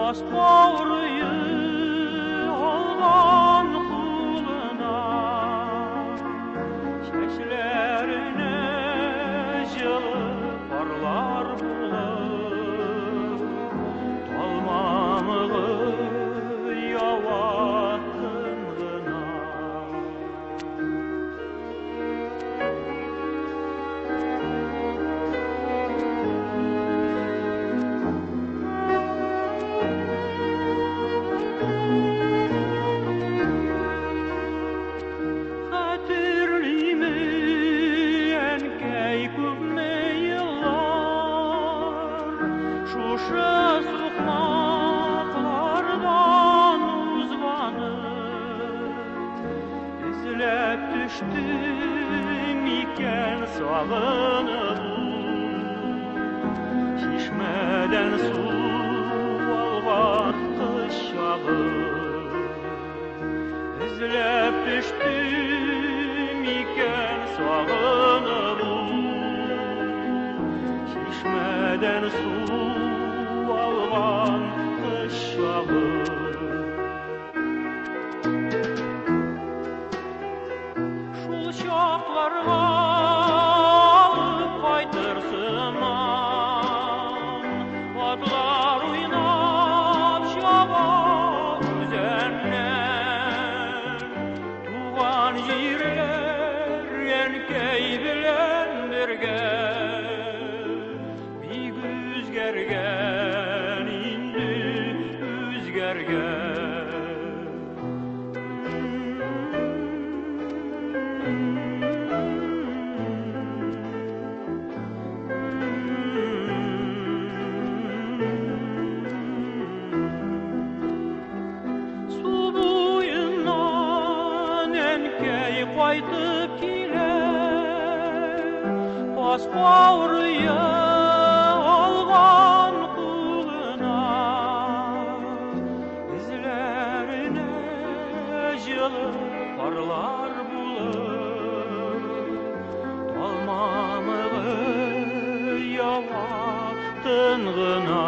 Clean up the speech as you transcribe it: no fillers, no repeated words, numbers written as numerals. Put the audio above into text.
Каз каурые алган кулына, Чәчләренә җылы карлар булып, Тал мамыгы ява тын гына. Хәтерлиме, әнкәй, күпме еллар шушы сукмаклардан узганы, Эзләп төште микән сагынып чишмәдән су алган кыз чагы? Эзләп төште микән сагынып чишмәдән су алган кыз чагы? Шул чакларга алып кайтыр сыман, Атлар уйнап чаба үзәннән. Туган җирләр әнкәй белән бергә бик үзгәргән инде, үзгәргән. Су буеннан әнкәй кайтып килә, Каз каурые алган кулына, Эзләренә җылы карлар булып, Тал мамыгы ява тын гына.